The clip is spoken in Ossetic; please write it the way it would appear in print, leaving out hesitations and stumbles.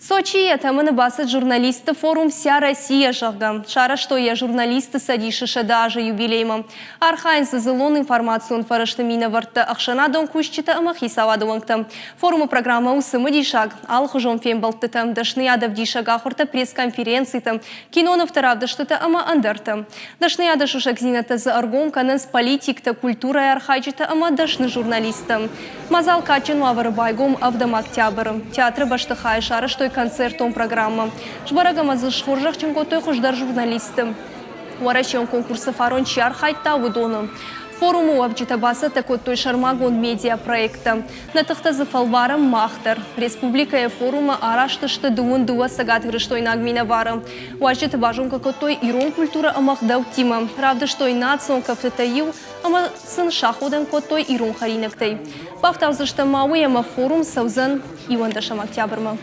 Сочийы йӕ тӕмӕны бацыд журналистты форум «Вся Россия», зӕгъгӕ. Сарӕзтой йӕ журналистты цӕдисы 100 азы юбилеймӕ. Архайынц дзы дзыллон информацион фӕрӕзты минӕвӕрттӕ, ӕхсӕнадон кусджытӕ ӕмӕ хицауады уӕнгтӕ. Форумы программӕ у цымыдисаг, алыхуызон фембӕлдтытӕ, дӕсныйадӕвдисӕг ахуыртӕ, пресс-конференцитӕ, кинонывты равдыстытӕ ӕмӕ ӕндӕртӕ. Дӕсныйады сусӕгдзинӕдтӕ дзы ӕргом кӕнынц политиктӕ, культурӕйы архайджытӕ ӕмӕ дӕсны журналисттӕ. Мадзал кадджын уавӕры байгом ӕвдӕм октябры. Театры бӕстыхайы сарӕзтой концертон программӕ. Сбӕрӕг ӕмӕ дзы схорзӕхджын кодтой хуыздӕр журналистты. Уӕрӕсеон конкурсы фарон чи архайдта, уыдоны. Форумы уӕвджытӕ бацӕттӕ кодтой сӕрмагонд медиапроекттӕ. Нӕ тыхтӕ дзы фӕлварӕм мах дӕр. Республикӕйы форумы арӕзт сты дыууын дыууӕ цӕгатирыстойнаг минӕвары. Уазджыты базонгӕ кодтой ирон культурӕ ӕмӕ ӕгъдӕуттимӕ, равдыстой национ кӕфтытӕ иу ӕмӕ сын саходӕн кодтой ирон хӕринӕгтӕй. Бафтаудзыстӕм ма уый ӕмӕ форум цӕудзӕн иуӕндӕсӕм октябрмӕ.